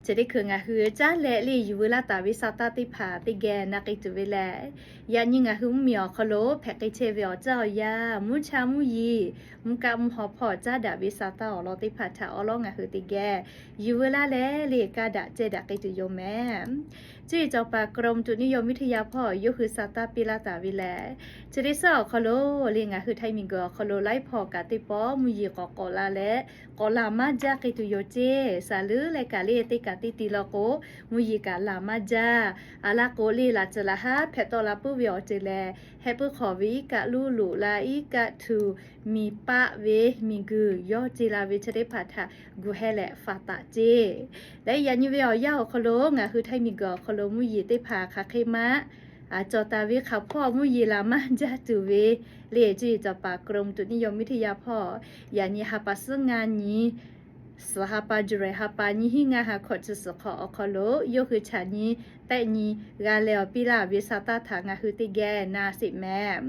Chi teˇ hkui ngaˬ hui caˉ leh le yuˬ veu laˇ taˍ ve sa taˇ teˇ hpaˍ teˇ geh na k'ai tuˬ ve lehˬ, yaꞈ nyi ngaˬ hui mvuhˇmiˬ awˬ hk'aw lo hpehꞈ k'ai chehˇ ve awˬ caˇ awˬ yanˇ, mvuhˇ cha mvuhˇ yeˬ, mvuhˇ kaˆ mvuhˇ haw hpawˇ caˉ daꞈ ve sa taˇ awˬ lawn teˇ hpaˍ htaꞈ awˉ lawˉ ngaˬ hui teˇ geh yuˬ veu laˇ leh le kaˇ daꞈ ceh daꞈ k'ai tuˬ yoˬ mehˍ. Cuˇ yiˍ cawˬ paˍ กรมอุตุนิยมวิทยา hpawˇ yawˇ hui sa taˇ piˇ laˇ taˍ ve lehˬ, chi teˇ suhˉ awˬ hk'aw lo le ngaˬ hui Htaiˇ miˬguiˬ awˬ hk'aw lo laiˉ hpawˇ kaꞈ teˇ pawˆ mvuhˇ yeˬ k'awꞈ k'awꞈ la leh k'awꞈ laˬ maˇ jaˇ k'ai tuˬ yoˬ ceˇ. Saˍ leuˉ leh kaꞈ le teˇ kaꞈ teˇ ti law k'o, mvuhˇ yeˬ kaꞈ laˬ maˇ jaˇ. Aˬ laˇ k'o le laˬ tcuh laˬ haˉ hpehꞈ tawˆ la puiˉ ve awˬ ceuˬ lehˬ, heh puiˉ hk'awꞈ ve iˉ kaˆ luˇ loꞈ la iˉ kaˆ htuꞈ miˬ paˆ ve miˬguiˬ yawˇ ce la ve chi teˇ hpaˍ htaꞈ gu heh leh faˍ taˍ ceˇ. Leh yaꞈ nyi ve awˬ yanˇ awˬ hk'aw lo ngaˬ hui Htaiˇ miˬguiˬ awˬ hk'aw lo mvuhˇ yeˬ teˇ hpaˍ hk'aˬ hk'e maˇ cawˬ taˍ ve hk'aˬ hpawˇ mvuhˇ yeˬ laˬ maˇ jaˇ tuˬ ve le cuˇ yiˍ cawˬ paˍ กรมอุตุนิยมวิทยา hpawˇ yaꞈ nyi ha pa suhˉ ngaˇ nyi suhˍ ha pa July ha pa nyiˇ hinˉ ngaˇ ha hkawꞈ chi suhˍ hk'awꞈ awˬ hk'aw lo yawˇ hui chaꞈ nyi tehˆ nyi g'a leh awˬ piˇ laˇ ve sa taˇ htaꞈ ngaˬ hui teˇ geh na sheˍ mehˍ.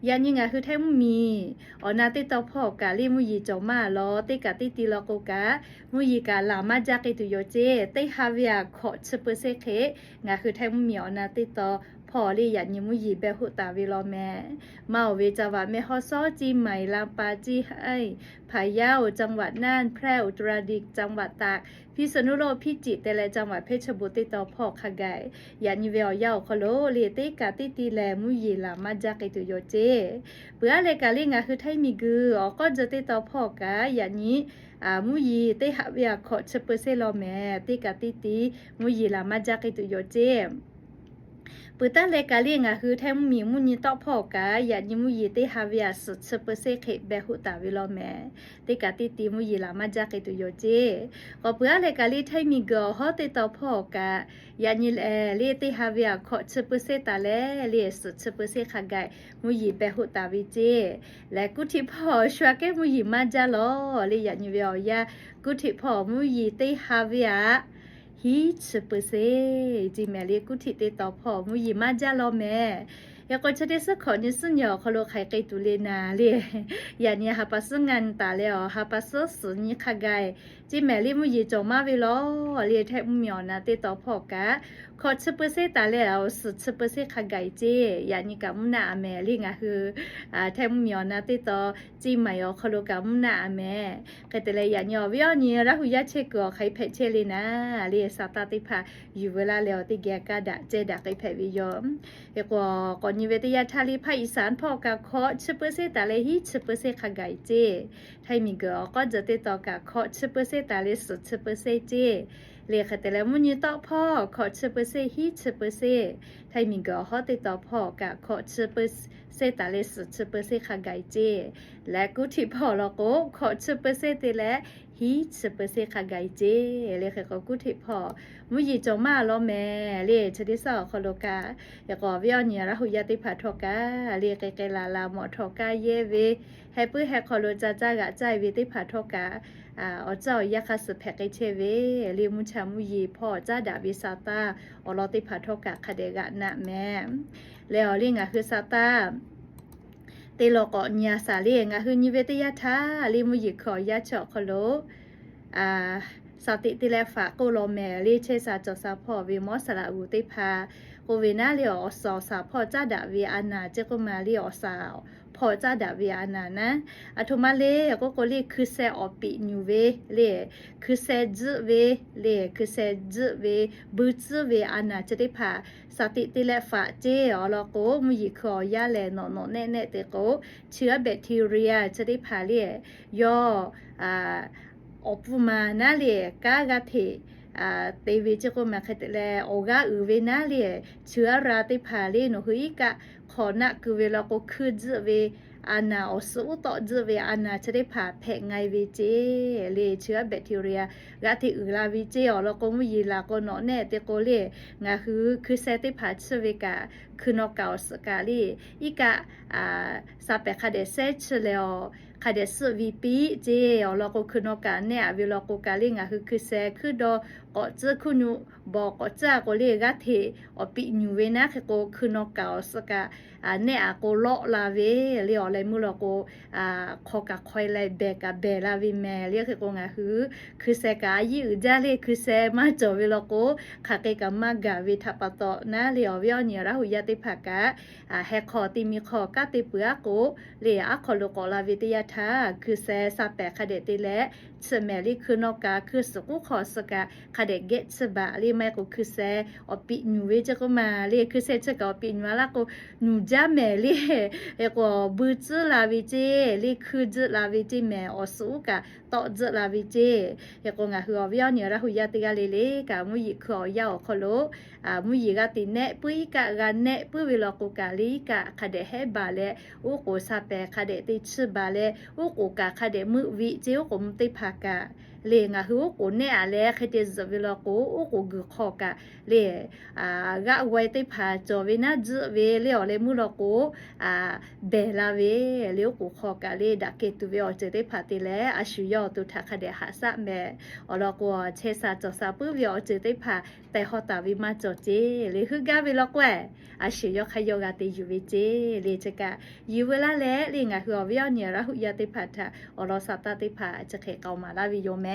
Yaꞈ nyi ngaˬ hui Htaiˇ mvuhˇmiˬ awˬ na teˇ taw hpawˇ kaꞈ le mvuhˇ yeˬ cawˬ maˇ law teˇ kaꞈ teˇ ti law k'o kaꞈ, mvuhˇ yeˬ kaꞈ laˬ maˇ jaˇ k'ai tuˬ yoˬ ceˇ. Teˇ ha ve aꞈ hkawꞈ chi เปอร์เซ็นต์ hk'e ngaˬ hui Htaiˇ mvuhˇmiˬ awˬ na teˇ taw hpawˇ le yaꞈ nyi mvuhˇ yeˬ beh hoˆ taˍ ve law mehˍ. Maˇ oˬ ve จังหวัดแม่ฮ่องสอน Chiang Mai ลำปาง Zhejiang พะเยา จังหวัดน่าน แพร่ อุตรดิตถ์ จังหวัดตาก พิษณุโลก พิจิตร te leh จังหวัดเพชรบูรณ์ teˇ taw hpawˇ hk'a gaˬ, yaꞈ nyi ve awˬ yanˇ awˬ hk'aw lo le teˇ kaꞈ teˇ ti lehˬ mvuhˇ yeˬ laˬ maˇ jaˇ k'ai tuˬ yoˬ ceˇ. Peuˬ aˉ leh kaꞈ le ngaˬ hui Htaiˇ miˬguiˬ awˬ k'awˇ jeu teˇ taw hpawˇ kaꞈ yaꞈ nyi mvuhˇ yeˬ teˇ ha ve aꞈ hkawꞈ chi เปอร์เซ็นต์ law mehˍ. Teˇ kaꞈ teˇ ti mvuhˇ yeˬ laˬ maˇ jaˇ k'ai tuˬ yoˬ ceˇ. Peuˬ taˉ leh kaꞈ le ngaˬ hui Htaiˇ mvuhˇmiˬ mvuhˇ nyi tawˆ hpawˇ kaꞈ yaꞈ nyi mvuhˇ yeˬ teˇ ha ve aꞈ suhˍ chi เปอร์เซ็นต์ hk'e beh hoˆ taˍ ve law mehˍ. Teˇ kaꞈ teˇ ti mvuhˇ yeˬ laˬ maˇ jaˇ k'ai tuˬ yoˬ ceˇ. K'awꞈ peuˬ aˉ leh kaꞈ le Htaiˇ miˬguiˬ awˬ hawˉ teˇ taw hpawˇ kaꞈ yaꞈ nyi lehˬ le teˇ ha ve aꞈ hkawꞈ chi เปอร์เซ็นต์ taˍ leh le suhˍ chi เปอร์เซ็นต์ hk'a gaˬ mvuhˇ yeˬ beh hoˆ taˍ ve ceˇ. Leh kuˉ htiꞈ hpawˇ shu aꞈ kehˉ mvuhˇ yeˬ maˇ jaˇ law le yaꞈ nyi ve awˬ yanˇ kuˉ htiꞈ hpawˇ mvuhˇ yeˬ teˇ ha ve aꞈ hiˉ chi เปอร์เซ็นต์ ceˇ mehˍ. Le kuˉ htiꞈ teˇ taw hpawˇ mvuhˇ yeˬ maˇ jaˇ law mehˍ. Hk'e k'o chi teˇ suhˉ hkawꞈ nyi suhˉ nyi awˬ hk'aw lo hk'aˬ hk'e tuˬ le naˍ le, yaꞈ nyi ha pa suhˉ ngaˇ nyi taˍ leh awˬ ha pa suhˉ suhˍ nyi hk'a gaˬ ceˇ mehˍ le mvuhˇ yeˬ cawˬ maˇ ve law le Htaiˇ mvuhˇmiˬ awˬ na teˇ taw hpawˇ kaꞈ hkawꞈ chi เปอร์เซ็นต์ taˍ leh awˬ suhˍ chi เปอร์เซ็นต์ hk'a gaˬ ceˇ. Yaꞈ nyi kaꞈ mvuhˇ naˆ aꞈ mehˍ le ngaˬ hui Htaiˇ mvuhˇmiˬ awˬ na teˇ taw ceˇ mehˍ awˬ hk'aw lo kaꞈ mvuhˇ naˆ aꞈ mehˍ. Hk'e te leh yaꞈ nyi awˬ viˉ awˬ nyi Laˇ hu yaˇ chehˇ kuiˬ awˬ hk'aˬ hk'e hpehꞈ chehˇ le naˍ le sa taˇ teˇ hpaˍ yuˬ veu laˇ leh awˬ teˇ geh kaˇ daꞈ ceh daꞈ k'ai hpehꞈ ve yoˬ. Hk'e k'o k'awꞈ nyi ve teˇ yanˇ htaˇ le ภาคอีสาน hpawˇ kaꞈ hkawꞈ chi เปอร์เซ็นต์ taˍ leh hiˉ chi เปอร์เซ็นต์ hk'a gaˬ ceˇ. Htaiˇ miˬguiˬ awˬ k'awˇ jeu teˇ taw kaꞈ hkawꞈ chi เปอร์เซ็นต์ taˍ leh suhˍ chi เปอร์เซ็นต์ ceˇ. Le hk'e te leh mvuhˇ nyi tawˆ hpawˇ hkawꞈ chi เปอร์เซ็นต์ hiˉ chi เปอร์เซ็นต์, Htaiˇ miˬguiˬ awˬ hawˉ teˇ taw hpawˇ kaꞈ hkawꞈ chi เปอร์เซ็นต์ taˍ leh suhˍ chi เปอร์เซ็นต์ hk'a gaˬ ceˇ. Leh kuˉ htiꞈ hpawˇ law k'o hkawꞈ chi เปอร์เซ็นต์ te leh hiˉ chi เปอร์เซ็นต์ hk'a gaˬ ceˇ. Le hk'e k'o kuˉ htiꞈ hpawˇ mvuhˇ yeˬ cawˬ maˇ law mehˍ le chi teˇ suhˉ awˬ hk'aw lo kaꞈ, hk'e k'o awˬ viˉ awˬ nyi Laˇ hu yaˇ teˇ hpaˍ htawˇ kaꞈ le k'ai k'ai laˬ laˬ mawˬ htawꞈ kaˇ yehˇ ve, heh puiˉ heh hk'aw lo ca caˇ g'aꞈ caˇ ve teˇ hpaˍ htawˇ kaꞈ awˬ caˇ awˬ yanˇ hk'a suhˍ hpehꞈ k'ai chehˇ ve le mvuhˇ cha mvuhˇ yeˬ hpawˇ caˉ daꞈ ve sa taˇ awˬ lawn teˇ hpaˍ htawˇ kaꞈ hk'a dehꞈ g'aꞈ naˆ mehˍ. Leh awˬ le ngaˬ hui sa taˇ te lawˬ k'awꞈ nyi a shaˍ le ngaˬ hui nyi ve teˇ yanˇ htaˇ le mvuhˇ yeˬ hkui awˬ yanˇ chi awˬ hk'aw lo sa teꞈ te leh faꞈ k'oˆ law mehˍ le chehˇ sha cawˬ sha hpawˇ ve mawˉ saˍ laꞈ g'uˬ teˇ hpaˍ k'oˆ ve naˉ le awˬ suhˍ awˬ shaˍ hpawˇ caˉ daꞈ ve a naˍ ceˇ k'oˆ ma le awˬ shaˍ hpawˇ caˉ daꞈ ve a naˍ naˉ, aˬ htoꞈ ma le k'oˆ k'o le hkui sheh awˬ piꞈ nyuˬ ve le, hkui sheh tzuhˆ ve le, hkui sheh tzuhˆ ve, buiˇ tcuhˉ ve a naˍ chi teˇ hpaˍ sa teꞈ te leh faꞈ ceˇ awˬ lawn k'o mvuhˇ yeˬ hkui awˬ yanˇ lehˬ nawꞈ nawꞈ nehˆ nehˆ te k'o chi a bacteria chi teˇ hpaˍ le yawˇ awˬ pfuhˇ ma naˉ le kanˉ g'aˇ hteꞈ te ve ceˇ k'oˆ ma hk'e te leh awˬ g'aˇ uiˍ ve naˉ le chi a ra teˇ hpaˍ le nawˬ hui iˉ kaˆ hk'awꞈ naˆ keu ve law k'o hkuiˇ tzuhˆ ve a naˍ awˬ suhˍ uˉ tawˆ tzuhˆ ve a naˍ chi teˇ hpaˍ hpehꞈ nga e ve ceˇ le chi a bacteria g'aˇ hteꞈ uiˍ la ve ceˇ awˬ lawn k'o mvuhˇ yeˬ laˬ k'o nawꞈ nehˆ te k'o le ngaˬ hui hkui sheh teˇ hpaˍ tsuhˇ ve kaꞈ hkui naw kaꞈ awˬ suhˍ kaꞈ le iˉ kaˆ sa pehˍ hk'a dehꞈ sehˉ chi leh awˬ hk'a dehꞈ suhˆ ve piˇ ceˇ. Awˬ lawn k'o, hkui nawˇ kaꞈ nehˉ aꞈ ve law k'o kaꞈ, le ngaˬ hui hkui sheh hkuiˉ dawˇ k'awꞈ tcuhˉ hkuiˉ nyu bawˬ k'awꞈ tcuhˉ a k'o, le g'aˇ hteꞈ awˬ piꞈ nyuˬ ve naˉ hk'e k'o, hkui nawˇ kaꞈ awˬ suhˍ kaꞈ nehˉ aꞈ k'o lawˆ la ve le. Awˬ leh meuˇ law k'o, hk'aw kaꞈ hk'aw e leh behˬ kaꞈ behˬ la ve mehˍ le. Hk'e k'o, ngaˬ hui hkui sheh kaꞈ a yiˉ uiˍ jaˇ le. Hkui sheh maˇ cawˬ ve law k'o, hk'aˬ hk'e kaꞈ maˇ gaˬ ve htaꞈ pa taw naˉ le, awˬ viˉ awˬ nyi Laˇ huˍ yaˇ teˇ hpaˍ kaꞈ, heh hk'aw teˇ miˬ hk'aw kanˉ te peuˬ a k'o, le aˉ hk'aw lo k'awꞈ la ve teˇ yanˇ htaˇ, hkui sheh sha pehˍ hk'a dehꞈ te leh chi mehˍ le. Hkui nawˇ kaꞈ hkui suhˍ k'oˆ hk'aw suhˍ kaꞈ hk'a dehꞈ geh chi baˬ le. Maˇ heˆ k'o hkui sheh awˬ piꞈ nyuˬ ve ceˇ k'oˆ ma le. Hkui sheh chi kaꞈ awˬ piꞈ nyuˬ a laˇ k'o, nyuˬ jaˇ mehˍ le. Hk'e k'o, buiˇ tcuhˉ la ve ceˇ le, hkui tzuhˆ la ve ceˇ mehˍ, awˬ suhˍ uˉ kaꞈ tawˆ tzuhˆ la ve ceˇ. Hk'e k'o, ngaˬ hui awˬ viˉ awˬ nyi Laˇ huˍ yaˇ teˇ g'aˇ le le kaꞈ, mvuhˇ yeˬ hkui awˬ yanˇ awˬ hk'aw lo mvuhˇ yeˬ g'a te nehˆ puiˉ iˉ kaˆ g'a nehˆ puiˉ ve law k'o kaꞈ, le iˉ kaˆ hk'a dehꞈ hehˉ baˬ leh, uˉ k'oˍ sha pehˍ hk'a dehꞈ te chiˇ baˬ leh, uˉ k'oˍ kaꞈ hk'a dehꞈ meuˆ ve ceˇ. Uˉ k'oˍ mvuh teˇ hpaˍ kaꞈ le, ngaˬ hui uˉ k'oˍ nehˉ aꞈ leh hk'e te zuhꞈ ve law k'o, uˉ k'oˍ guiˬ hk'aw kaꞈ le, g'aˆ g'aweh teˇ hpaˍ cawˬ ve naˉ tzuhˆ ve le. Awˬ leh meuˇ law k'o, behˬ la ve le. Uˉ k'oˍ hk'aw kaꞈ le daꞈ kehˬ tuˬ ve awˬ ceuˬ teˇ hpaˍ te leh, a shu yawˇ awˬ to htaꞈ hk'a dehꞈ haꞈ shaˆ mehˍ. Awˬ lawn k'o, chehˇ sha cawˬ sha puiˉ ve awˬ ceuˬ teˇ hpaˍ tehˬ haw taˍ ve maˇ cawˬ ceˇ le. Heuˆ gaˇ ve law k'o, a shu yawˇ hk'aˇ yawˇ g'a te yuˬ ve ceˇ le. Chi kaꞈ yuˬ veu laˇ leh le, ngaˬ hui awˬ viˉ awˬ nyi Laˇ huˍ yaˇ teˇ hpaˍ htaꞈ awˬ lawn sha taˇ teˇ hpaˍ chi hk'e k'aoˍ maˍ laˇ ve yoˬ mehˍ.